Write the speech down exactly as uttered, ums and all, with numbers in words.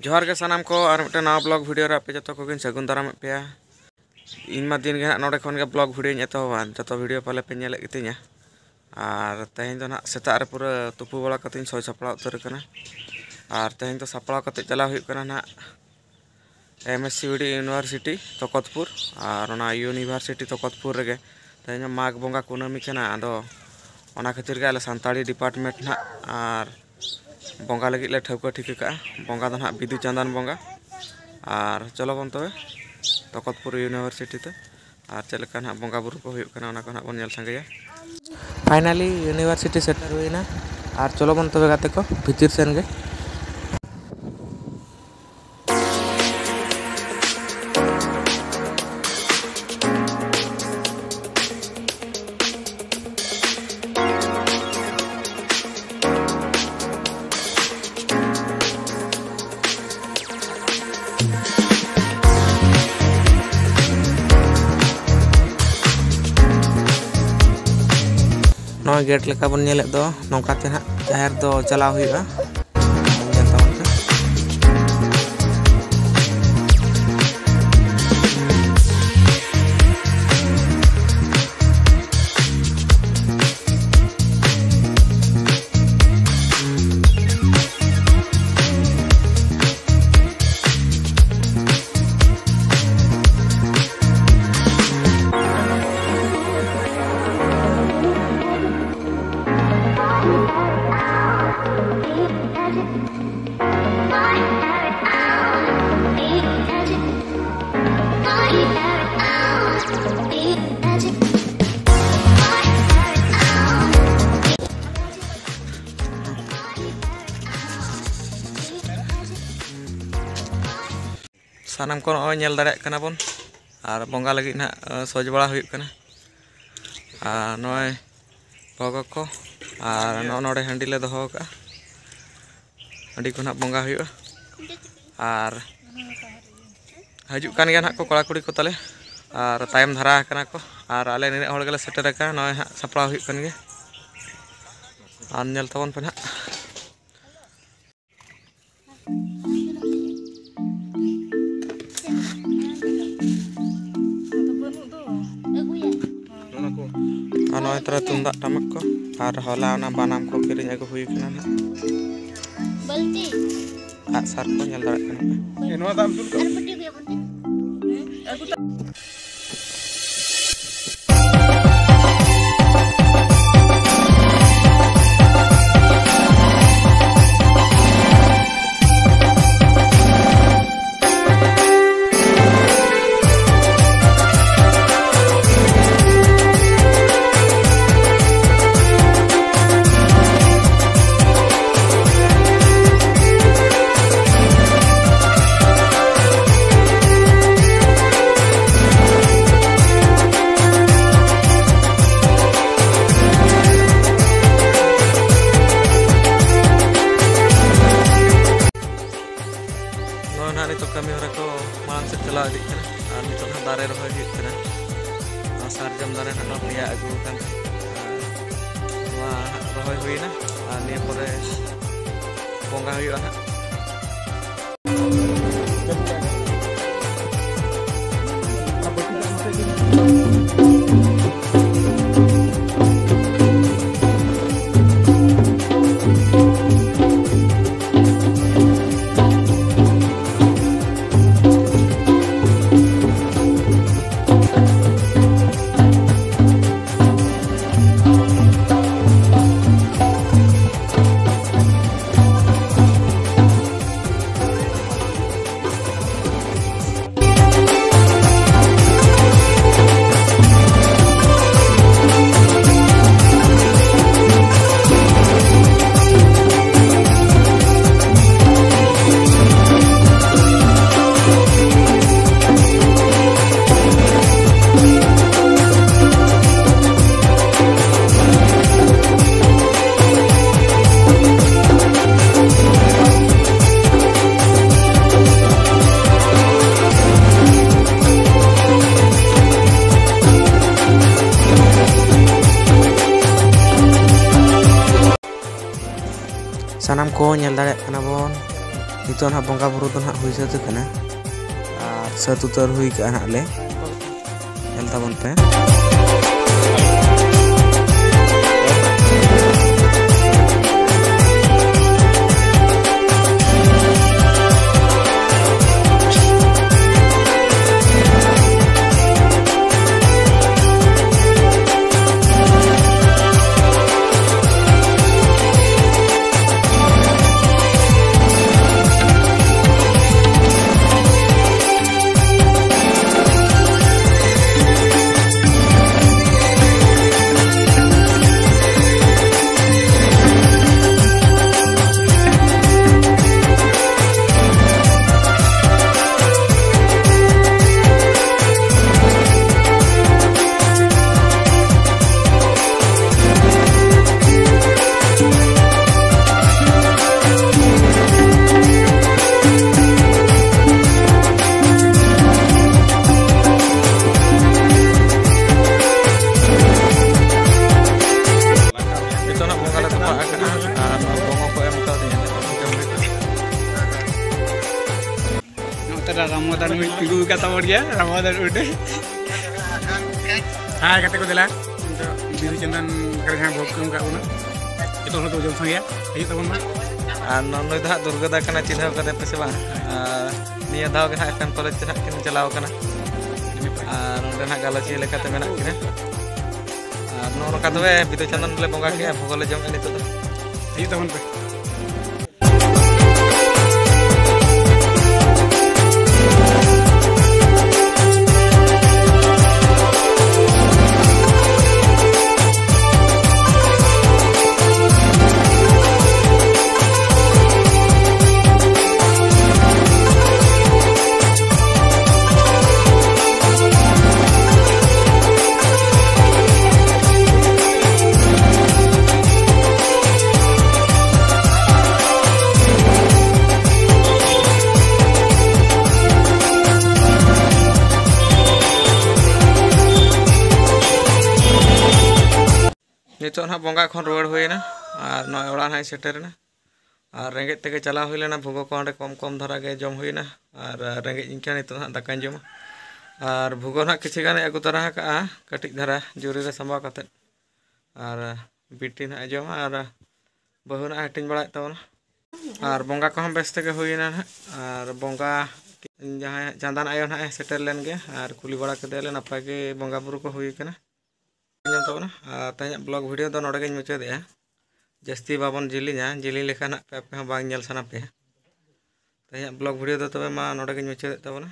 ᱡᱚᱦᱟᱨ ᱜᱮ ᱥᱟᱱᱟᱢ ᱠᱚ, ᱟᱨ ᱢᱤᱫᱴᱮᱱ ᱱᱟᱣᱟ ᱵᱞᱚᱜ ᱵᱷᱤᱰᱤᱭᱳ ᱨᱮ ᱟᱯᱮ ᱡᱚᱛᱚ ᱠᱚᱜᱮᱧ ᱥᱟᱹᱜᱩᱱ ᱫᱟᱨᱟᱢᱮᱫ ᱯᱮᱭᱟ᱾ ᱤᱧ ᱢᱟ ᱫᱤᱱ ᱜᱮ ᱦᱟᱸᱜ ᱱᱚᱰᱮ ᱠᱷᱚᱱ ᱜᱮ ᱵᱞᱚᱜ ᱵᱷᱤᱰᱤᱭᱳᱧ ᱮᱛᱚᱦᱚᱵᱟ, ᱡᱚᱛᱚ ᱵᱷᱤᱰᱤᱭᱳ ᱯᱟᱞᱮ ᱯᱮ ᱧᱮᱞᱮᱫ ᱜᱮᱛᱤᱧᱟ᱾ ᱟᱨ ᱛᱮᱦᱮᱧ ᱫᱚ ᱱᱟᱦᱟᱜ ᱥᱮᱛᱟᱜ ᱨᱮ ᱯᱩᱨᱟᱹ ᱛᱩᱯᱩ ᱵᱟᱲᱟ ᱠᱟᱛᱮᱧ ᱥᱚᱡᱽ ᱥᱟᱯᱲᱟᱣ ᱩᱛᱟᱹᱨ ᱟᱠᱟᱱᱟ᱾ ᱟᱨ ᱛᱮᱦᱮᱧ ᱫᱚ ᱥᱟᱯᱲᱟᱣ ᱠᱟᱛᱮ ᱪᱟᱞᱟᱣ ᱦᱩᱭᱩᱜ ᱠᱟᱱᱟ ᱱᱟᱦᱟᱜ M S C B D university Takatpur, ᱟᱨ ᱚᱱᱟ ᱤᱭᱩᱱᱤᱵᱷᱟᱨᱥᱤᱴᱤ ᱛᱚᱠᱚᱛᱯᱩᱨ ᱨᱮᱜᱮ ᱛᱮᱦᱮᱧ ᱢᱟᱜᱽ ᱵᱚᱸᱜᱟ ᱠᱩᱱᱟᱹᱢᱤ ᱠᱟᱱᱟ᱾ ᱟᱫᱚ ᱚᱱᱟ ᱠᱷᱟᱹᱛᱤᱨ ᱜᱮ ᱟᱞᱮ ᱥᱟᱱᱛᱟᱲᱤ ᱰᱤᱯᱟᱨᱴᱢᱮᱱᱴ ᱱᱟᱦᱟᱜ ᱟᱨ ᱵᱚᱸᱜᱟ ᱞᱟᱹᱜᱤᱫ ᱞᱮ ᱴᱷᱟᱹᱣᱠᱟᱹ ᱴᱷᱤᱠ ᱟᱠᱟᱜᱼᱟ᱾ ᱵᱚᱸᱜᱟ ᱫᱚ ᱱᱟᱦᱟᱜ ᱵᱤᱫᱩ ᱪᱟᱸᱫᱟᱱ ᱵᱚᱸᱜᱟ᱾ ᱟᱨ ᱪᱚᱞᱚ ᱵᱚᱱ ᱛᱚᱵᱮ ᱛᱚᱠᱚᱛᱯᱩᱨ ᱤᱭᱩᱱᱤᱵᱷᱟᱨᱥᱤᱴᱤ ᱛᱮ, ᱟᱨ ᱪᱮᱫ ᱞᱮᱠᱟ ᱱᱟᱦᱟᱜ ᱵᱚᱸᱜᱟ ᱵᱩᱨᱩ ᱠᱚ ᱦᱩᱭᱩᱜ ᱠᱟᱱᱟ, ᱚᱱᱟ ᱠᱚ ᱱᱟᱦᱟᱜ ᱵᱚᱱ ᱧᱮᱞ ᱥᱟᱸᱜᱮᱭᱟ᱾ ᱯᱷᱟᱭᱱᱟᱞᱤ ᱤᱭᱩᱱᱤᱵᱷᱟᱨᱥᱤᱴᱤ ᱥᱮᱴᱮᱨ ᱦᱩᱭᱱᱟ, ᱟᱨ ᱪᱚᱞᱚ ᱵᱚᱱ ᱛᱚᱵᱮ ᱜᱟᱛᱮ ᱠᱚ ᱵᱷᱤᱛᱤᱨ ᱥᱮᱱ ᱜᱮ᱾ ᱱᱚᱣᱟ ᱜᱮᱴ ᱞᱮᱠᱟ ᱵᱚᱱ ᱧᱮᱞᱮᱫ ᱫᱚ, ᱱᱚᱝᱠᱟ ᱛᱮ ᱱᱟᱦᱟᱜ ᱡᱟᱦᱮᱨ ᱫᱚ ᱪᱟᱞᱟᱣ ᱦᱩᱭᱩᱜᱼᱟ᱾ ᱧᱮᱞ ᱛᱟᱵᱚᱱ ᱯᱮ᱾ ᱥᱟᱱᱟᱢ ᱠᱚ ᱱᱚᱜᱼᱚᱭ ᱧᱮᱞ ᱫᱟᱲᱮᱭᱟᱜ ᱠᱟᱱᱟ ᱵᱚᱱ, ᱟᱨ ᱵᱚᱸᱜᱟ ᱞᱟᱹᱜᱤᱫ ᱱᱟᱦᱟᱜ, ᱮ, ᱥᱚᱡᱽ ᱵᱟᱲᱟ ᱦᱩᱭᱩᱜ ᱠᱟᱱᱟ᱾ ᱟᱨ ᱱᱚᱜᱼᱚᱭ ᱵᱚᱜᱚ ᱠᱚ, ᱟᱨ ᱱᱚᱜᱼᱚ ᱱᱚᱰᱮ ᱦᱟᱺᱰᱤ ᱞᱮ ᱫᱚᱦᱚ ᱟᱠᱟᱫᱼᱟ, ᱦᱟᱺᱰᱤ ᱠᱚ ᱱᱟᱦᱟᱜ ᱵᱚᱸᱜᱟ ᱦᱩᱭᱩᱜᱼᱟ᱾ ᱟᱨ ᱦᱤᱡᱩᱜ ᱠᱟᱱ ᱜᱮᱭᱟ ᱱᱟᱦᱟᱜ ᱠᱚ ᱠᱚᱲᱟ ᱠᱩᱲᱤ ᱠᱚ ᱛᱟᱞᱮ, ᱟᱨ ᱛᱟᱭᱚᱢ ᱫᱷᱟᱨᱟ ᱟᱠᱟᱱᱟ ᱠᱚ, ᱟᱨ ᱟᱞᱮ ᱱᱤᱱᱟᱹᱜ ᱦᱚᱲ ᱜᱮᱞᱮ ᱥᱮᱴᱮᱨ ᱟᱠᱟᱱᱟ᱾ ᱱᱚᱜᱼᱚᱭ ᱦᱟᱸᱜ ᱥᱟᱯᱲᱟᱣ ᱦᱩᱭᱩᱜ ᱠᱟᱱ ᱜᱮᱭᱟ, ᱟᱨ ᱧᱮᱞ ᱛᱟᱵᱚᱱ ᱯᱮ ᱱᱟᱦᱟᱜ᱾ ᱛᱟᱨᱟ ᱛᱩᱢᱫᱟᱜ ᱴᱟᱢᱟᱠ ᱠᱚ ᱟᱨ ᱦᱚᱞᱟ ᱚᱱᱟ ᱵᱟᱱᱟᱢ ᱠᱚ ᱠᱤᱨᱤᱧ ᱟᱹᱜᱩ ᱦᱩᱭ ᱠᱟᱱᱟ ᱱᱟᱦᱟᱜ᱾ ᱵᱟᱹᱞᱛᱤ᱾ ᱟᱜᱼᱥᱟᱨ ᱠᱚ ᱧᱮᱞ ᱫᱟᱲᱮᱭᱟᱜ ᱠᱟᱱᱟ ᱯᱮ᱾ ᱮ, ᱱᱚᱣᱟ ᱫᱟᱢ ᱪᱮᱫ ᱞᱮᱠᱟ? ᱟᱨ ᱵᱟᱹᱴᱤ ᱟᱹᱜᱩᱭᱟ ᱵᱟᱹᱴᱤ᱾ ᱱᱚᱣᱟ ᱱᱟᱦᱟᱜ ᱱᱤᱛᱚᱜ ᱠᱟᱹᱢᱤ ᱦᱚᱨᱟ ᱠᱚ ᱢᱟᱲᱟᱝ ᱥᱮᱫ ᱪᱟᱞᱟᱣ ᱤᱫᱤᱜ ᱠᱟᱱᱟ᱾ ᱟᱨ ᱱᱤᱛᱚᱜ ᱱᱟᱦᱟᱜ ᱫᱟᱨᱮ ᱨᱚᱦᱚᱭ ᱦᱩᱭᱩᱜ ᱠᱟᱱᱟ᱾ ᱱᱚᱣᱟ ᱥᱟᱨᱡᱚᱢ ᱫᱟᱨᱮ ᱱᱟᱦᱟᱜ ᱱᱚᱣᱟ ᱯᱮᱭᱟ ᱟᱹᱜᱩ ᱟᱠᱟᱱ ᱛᱟᱦᱮᱸᱫ᱾ ᱟᱨ ᱱᱚᱣᱟ ᱱᱟᱦᱟᱜ ᱨᱚᱦᱚᱭ ᱦᱩᱭᱱᱟ᱾ ᱟᱨ ᱱᱤᱭᱟᱹ ᱯᱚᱨᱮ ᱵᱚᱸᱜᱟ ᱦᱩᱭᱩᱜᱼᱟ ᱱᱟᱦᱟᱜ᱾ ᱥᱟᱱᱟᱢ ᱠᱚ ᱧᱮᱞ ᱫᱟᱲᱮᱭᱟᱜ ᱠᱟᱱᱟ ᱵᱚᱱ, ᱱᱤᱛᱚᱜ ᱱᱟᱦᱟᱜ ᱵᱚᱸᱜᱟ ᱵᱩᱨᱩ ᱫᱚ ᱱᱟᱦᱟᱜ ᱦᱩᱭ ᱥᱟᱹᱛ ᱟᱠᱟᱱᱟ ᱟᱨ ᱥᱟᱹᱛ ᱩᱛᱟᱹᱨ ᱦᱩᱭ ᱠᱟᱜᱼᱟ ᱱᱟᱦᱟᱜ ᱞᱮ᱾ ᱧᱮᱞ ᱛᱟᱵᱚᱱ ᱯᱮ᱾ ᱨᱟᱢᱚᱫᱟᱱ ᱦᱚᱸ ᱛᱤᱸᱜᱩ ᱟᱠᱟᱫ ᱛᱟᱵᱚᱱ ᱜᱮᱭᱟ, ᱨᱟᱢᱚᱫᱟᱱ ᱩᱰᱟᱹ᱾ ᱦᱟᱭ ᱜᱟᱛᱮ ᱠᱚ, ᱫᱮᱞᱟ ᱱᱤᱛᱚᱜ ᱵᱤᱫᱩ ᱪᱟᱸᱫᱟᱱ ᱨᱮ ᱡᱟᱦᱟᱸ ᱵᱷᱳᱜᱽ ᱠᱚ ᱮᱢ ᱠᱟᱜ ᱵᱚᱱᱟ, ᱡᱚᱛᱚ ᱦᱚᱲ ᱫᱚ ᱡᱚᱢ ᱥᱟᱸᱜᱮᱭᱟ, ᱦᱤᱡᱩᱜ ᱛᱟᱵᱚᱱ ᱢᱟ᱾ ᱟᱨ ᱱᱚ-, ᱱᱩᱭ ᱫᱚ ᱦᱟᱸᱜ ᱫᱩᱨᱜᱟᱹ ᱫᱟ ᱠᱟᱱᱟ, ᱪᱤᱱᱦᱟᱹᱣ ᱠᱟᱫᱮ ᱯᱮ ᱥᱮ ᱵᱟᱝ? ᱟᱨ ᱱᱤᱭᱟᱹ ᱫᱷᱟᱣ ᱜᱮ ᱦᱟᱸᱜ ᱮᱯ ᱮᱢ ᱠᱚᱞᱮᱡᱽ ᱛᱮ ᱦᱟᱸᱜ ᱠᱤᱱ ᱪᱟᱞᱟᱣ ᱠᱟᱱᱟ᱾ ᱟᱨ ᱱᱚᱸᱰᱮ ᱦᱟᱸᱜ ᱜᱟᱞᱚᱪᱤᱭᱟᱹ ᱞᱮᱠᱟᱛᱮ ᱢᱮᱱᱟᱜ ᱠᱤᱱᱟ᱾ ᱟᱨ ᱱᱚᱜᱼᱚ ᱱᱚᱝᱠᱟ ᱛᱚᱵᱮ ᱵᱤᱫᱩ ᱪᱟᱸᱫᱟᱱ ᱞᱮ ᱵᱚᱸᱜᱟ ᱠᱮᱜᱼᱟ, ᱵᱷᱳᱜᱽ ᱞᱮ ᱡᱚᱢᱮᱜᱼᱟ ᱱᱤᱛᱚᱜ ᱫᱚ᱾ ᱦᱤᱡᱩᱜ ᱛᱟᱵᱚᱱ ᱯᱮ᱾ ᱱᱤᱛᱚᱜ ᱱᱟᱦᱟᱜ ᱵᱚᱸᱜᱟ ᱠᱷᱚᱱ ᱨᱩᱣᱟᱹᱲ ᱦᱩᱭᱮᱱᱟ ᱟᱨ ᱱᱚᱜᱼᱚᱭ ᱚᱲᱟᱜ ᱱᱟᱦᱟᱜ ᱤᱧ ᱥᱮᱴᱮᱨᱮᱱᱟ᱾ ᱟᱨ ᱨᱮᱸᱜᱮᱡ ᱛᱮᱜᱮ ᱪᱟᱞᱟᱣ ᱦᱩᱭ ᱞᱮᱱᱟ, ᱵᱷᱩᱜᱚ ᱠᱚ ᱚᱸᱰᱮ ᱠᱚᱢ ᱠᱚᱢ ᱫᱷᱟᱨᱟ ᱜᱮ ᱡᱚᱢ ᱦᱩᱭᱱᱟ᱾ ᱟᱨ ᱨᱮᱸᱜᱮᱡ ᱤᱧ ᱠᱷᱟᱱ ᱱᱤᱛᱚᱜ ᱦᱟᱸᱜ ᱫᱟᱠᱟᱧ ᱡᱚᱢᱟ᱾ ᱟᱨ ᱵᱷᱩᱜᱚ ᱱᱟᱦᱟᱜ ᱠᱤᱪᱷᱩ ᱜᱟᱱᱮ ᱟᱹᱜᱩ ᱛᱚᱨᱟ ᱟᱠᱟᱜᱼᱟ, ᱠᱟᱹᱴᱤᱡ ᱫᱷᱟᱨᱟ ᱡᱩᱨᱤ ᱨᱮ ᱥᱟᱢᱵᱟᱣ ᱠᱟᱛᱮᱫ᱾ ᱟᱨ ᱵᱤᱴᱤ ᱱᱟᱦᱟᱜ ᱮ ᱡᱚᱢᱟ ᱟᱨ ᱵᱟᱹᱦᱩ ᱱᱟᱦᱟᱜ ᱦᱟᱹᱴᱤᱧ ᱵᱟᱲᱟᱭᱮᱫ ᱛᱟᱵᱚᱱᱟ᱾ ᱟᱨ ᱵᱚᱸᱜᱟ ᱠᱚᱦᱚᱸ ᱵᱮᱥ ᱛᱮᱜᱮ ᱦᱩᱭᱮᱱᱟ ᱱᱟᱦᱟᱜ᱾ ᱟᱨ ᱵᱚᱸᱜᱟ ᱡᱟᱦᱟᱸᱭ ᱪᱟᱸᱫᱟᱱ ᱟᱭᱳ ᱱᱟᱦᱟᱜ ᱮ ᱥᱮᱴᱮᱨ ᱞᱮᱱ ᱜᱮ ᱟᱨ ᱠᱩᱞᱤ ᱵᱟᱲᱟ ᱠᱮᱫᱮᱭᱟᱞᱮ, ᱱᱟᱯᱟᱭ ᱜᱮ ᱵᱚᱸᱜᱟ ᱵᱩᱨᱩ ᱠᱚ ᱦᱩᱭ ᱠᱟᱱᱟ᱾ ᱧᱮᱞ ᱛᱟᱵᱚᱱᱟ᱾ ᱟᱨ ᱛᱮᱦᱮᱧᱟᱜ ᱵᱞᱚᱜ ᱵᱷᱤᱰᱤᱭᱳ ᱫᱚ ᱱᱚᱰᱮ ᱜᱤᱧ ᱢᱩᱪᱟᱹᱫᱮᱜᱼᱟ᱾ ᱡᱟᱹᱥᱛᱤ ᱵᱟᱵᱚᱱ ᱡᱤᱞᱤᱧᱟ, ᱡᱤᱞᱤᱧ ᱞᱮᱠᱷᱟᱱ ᱦᱟᱸᱜ ᱯᱮ ᱟᱯᱮ ᱦᱚᱸ ᱵᱟᱝ ᱧᱮᱞ ᱥᱟᱱᱟ ᱯᱮᱭᱟ᱾ ᱛᱮᱦᱮᱧᱟᱜ ᱵᱞᱚᱜ ᱵᱷᱤᱰᱤᱭᱳ ᱫᱚ ᱛᱚᱵᱮ ᱢᱟ ᱱᱚᱰᱮ ᱜᱤᱧ ᱢᱩᱪᱟᱹᱫᱮᱫ ᱛᱟᱵᱚᱱᱟ᱾